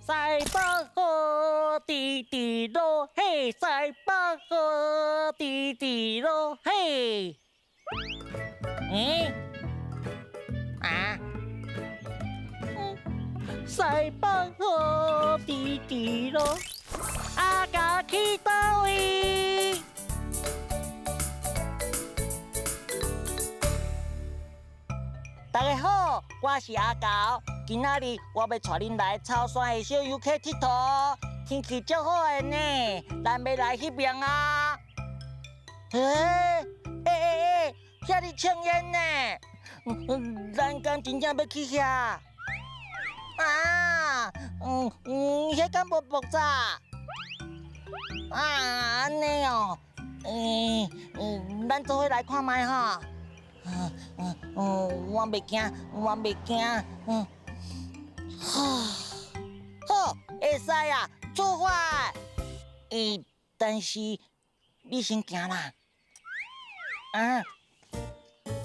西北雨，滴滴落，嘿，西北雨，滴滴落，嘿。欸？啊？西北雨，滴滴落，阿狗去佗位？大家好，我是阿狗。今仔日我欲帶恁來草山的小遊客𨑨迌，天氣足好的呢，咱欲來彼爿啊！欸欸欸欸，遐咧抽煙呢？咱敢真正欲去遐？啊，彼敢無爆炸？啊，按呢哦，欸，咱做伙來看覓吼。我袂驚，我袂驚。好，會使啊，出發。欸，但是你先行啦。啊，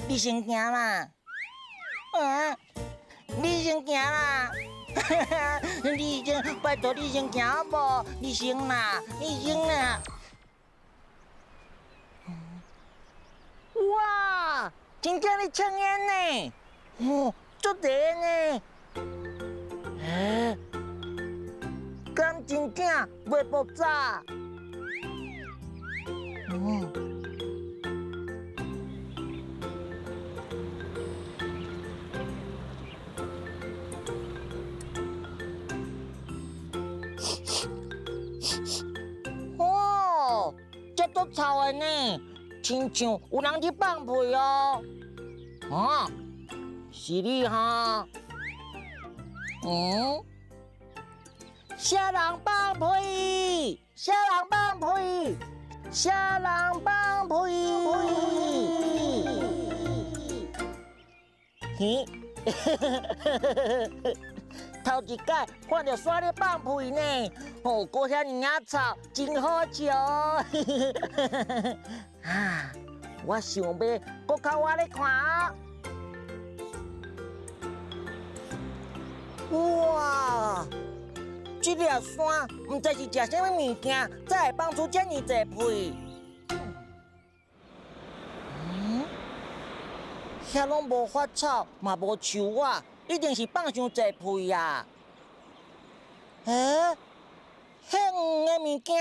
你先行啦。啊，你先行啦。你先，拜託你先行好無？你先啦，你先啦。哇，真正咧抽煙呢！哦，足濟呢！欸，敢真正袂爆炸？嗯。哦，這足臭的呢！親像有人佇放屁哦！啊，是你哈？嗯？啥人放屁？啥人放屁？啥人放屁？嘿，頭一擺看著山咧放屁呢，哦，閣遐爾仔臭，真好笑。啊！我想欲閣較倚咧看啊！哇！這粒山毋知是食啥物物件，才會放出遮爾濟屁。嗯？遐攏無發草，嘛無樹仔，一定是放傷濟屁啊！欸？彼黃的物件，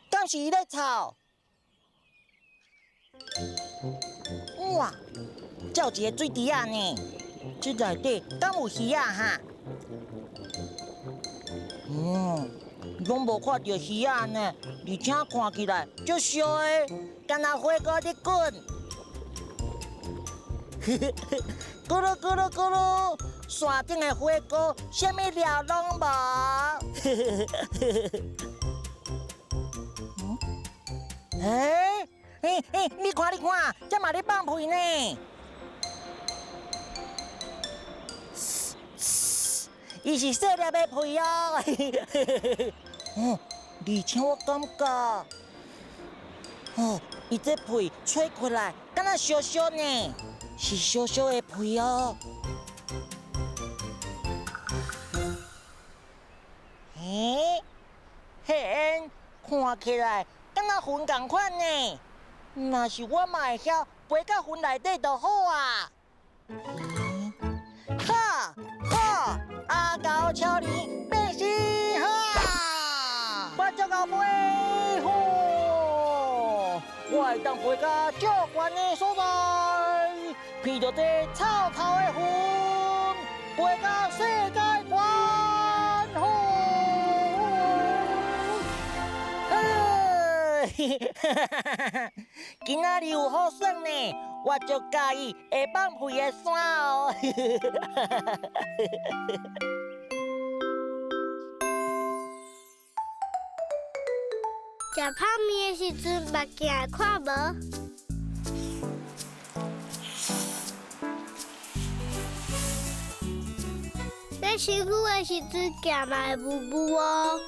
敢是伊咧臭？哇！這有一個水池仔呢，這內底敢有魚仔哈？嗯，攏無看著魚仔呢，而且看起來足燒的，敢若火鍋咧滾。咕嚕咕嚕咕嚕，山頂的火鍋，啥物料攏無。欸？欸欸，你看你看，這嘛咧放屁呢！伊是細粒的屁哦。哦，而且我感覺，哦，伊這屁吹過來，敢若燒燒呢，是燒燒的屁哦。欸，彼煙看起來敢若雲仝款呢。若是我嘛會曉飛到雲內底就好啊！哈哈，阿狗超人變身哈！我足𠢕飛，吼！我會當飛到足懸的所在，披著這臭臭的雲，飛到世界懸，吼！哈哈！今仔日有好耍呢，我足佮意會放屁的山哦。食泡麵的時陣，目鏡會看無？洗身躯的时阵行嘛会雾雾哦。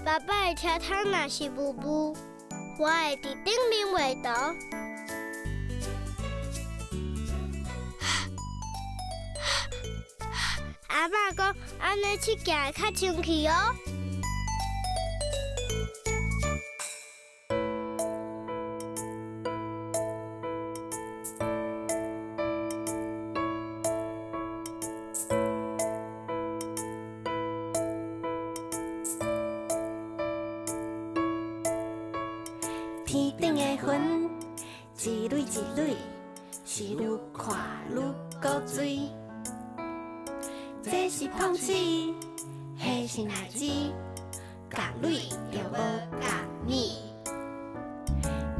爸爸的车窗若是雾雾，我会伫顶面画图。阿嬷讲，按呢拭行会较清气哦。天顶的云，一蕊一蕊，是愈看愈古錐。这是碰水，彼是奶子，共蕊就无共米。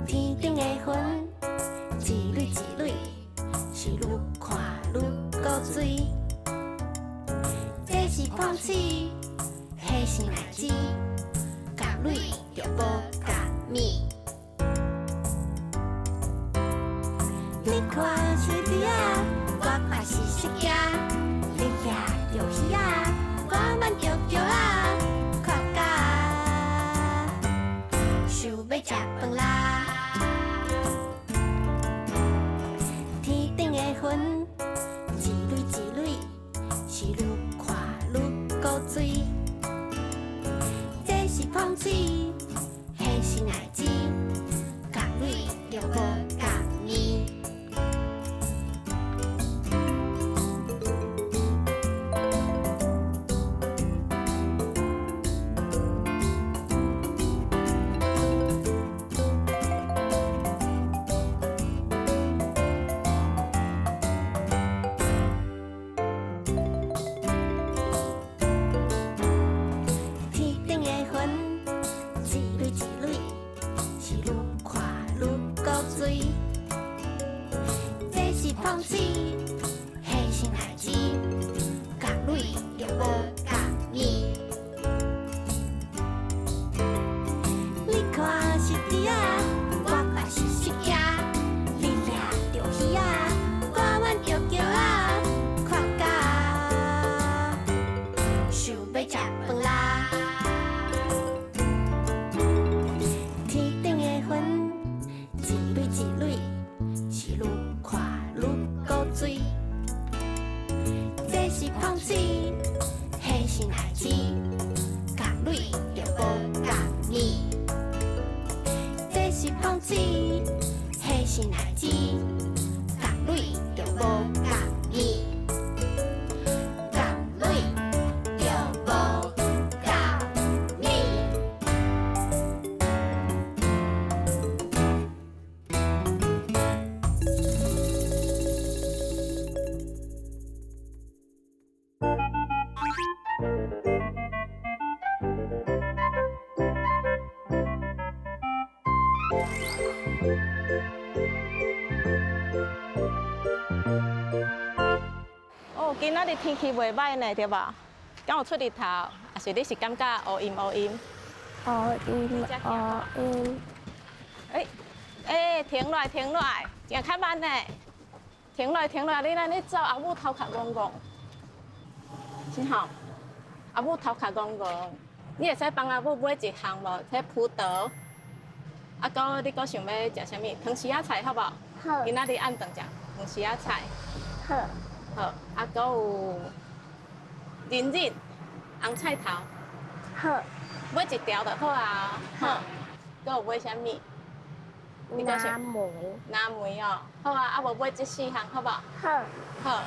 天顶的云，一蕊一蕊，是愈看愈古錐。这是碰水，彼是奶子，共蕊就无共米。你看是猪仔，我看是释迦。你掠著鱼仔，我挽著桥仔，看甲想欲食饭啦。天顶的云，一蕊一蕊，是愈看愈古錐。这是碰水，彼是奶子，共蕊就无共味。天顶的云，一蕊一蕊，是愈看愈古錐。这是碰水，彼是奶子，共蕊就无共味。你看是猪仔，我看是释迦。你掠著鱼仔，我挽著桥仔，看甲想欲食饭啦。天顶的云，一蕊一蕊，是愈看愈古錐。这是碰水，彼是奶子，共蕊就无共味。这是碰水，彼是奶子，共蕊就无共味。共蕊就无共味。哦，今仔日天氣袂䆀呢，對無？敢有出日頭，抑是你是感覺烏陰烏陰？烏陰烏陰。欸欸，停落來，停落來，行較慢呢。停落來，停落來，你按呢走，阿母頭殼戇戇。真好，阿母頭殼戇戇，你會使幫阿母買一項無？彼葡萄。啊，閣你閣想欲食啥物？糖絲仔菜好無？好。今仔日暗頓食糖絲仔菜。好。好，啊，閣有仁仁紅菜頭。好。買一條就好啊。好。閣有買啥物？藍莓。藍莓哦，好啊，啊無買這四項好無？好。好。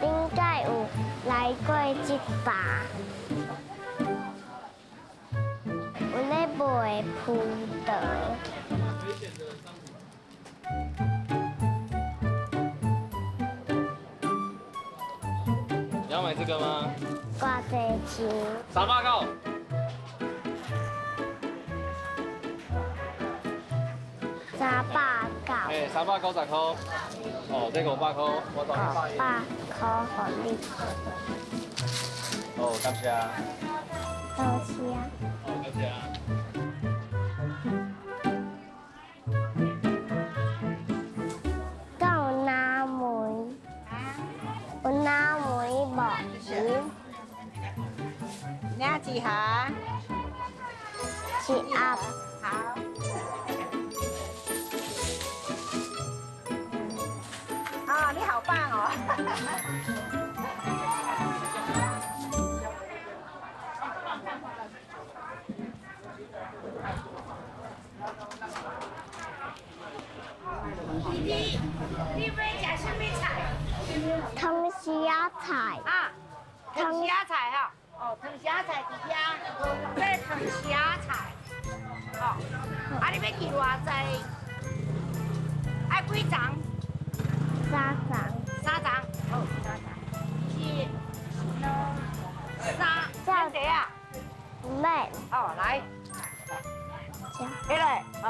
應該有來過這擺，有咧賣葡萄。你要買這個嗎？偌濟錢？ 389。390。哎，390塊。哦，這500塊，我當500塊予你。哦，感謝。多謝。哦，感謝。敢有藍莓？有藍莓無？領一盒。一盒。好。啊，你好棒哦！弟弟，你欲食啥物菜？糖蝦菜。啊，糖蝦菜哈。哦，糖蝦菜佇遐，這糖蝦菜。哦，啊，你欲飼偌濟？愛幾層？三層。三層。好，三層。一、兩、三。免茶啊？免。哦，來。起來，好。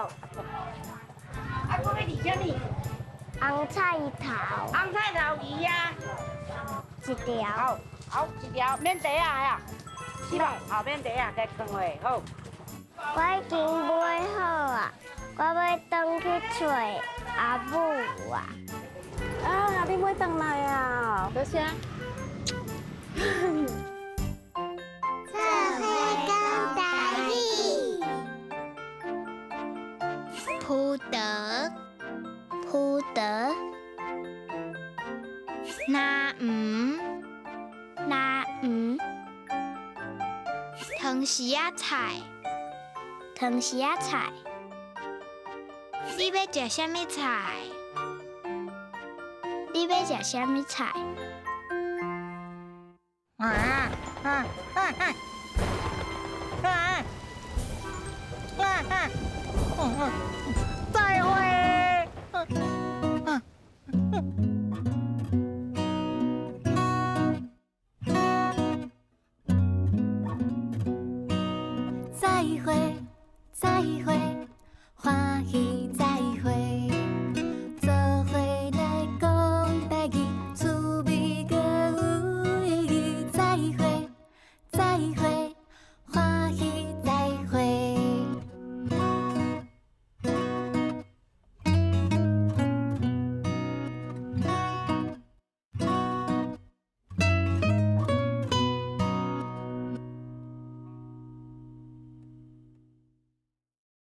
啊，閣欲飼啥物？紅菜頭。紅菜頭魚啊。一條。好，好，一條，免茶啊，呀。是吧？好，免茶啊，加放落，好。我已經買好啊，我欲轉去揣阿母啊。啊，你買轉來啊？多謝。做伙講台語。葡萄，葡萄。藍黃，藍黃。糖絲仔菜，糖絲仔菜。你欲食啥物菜？你欲食啥物菜？啊啊啊啊啊啊啊！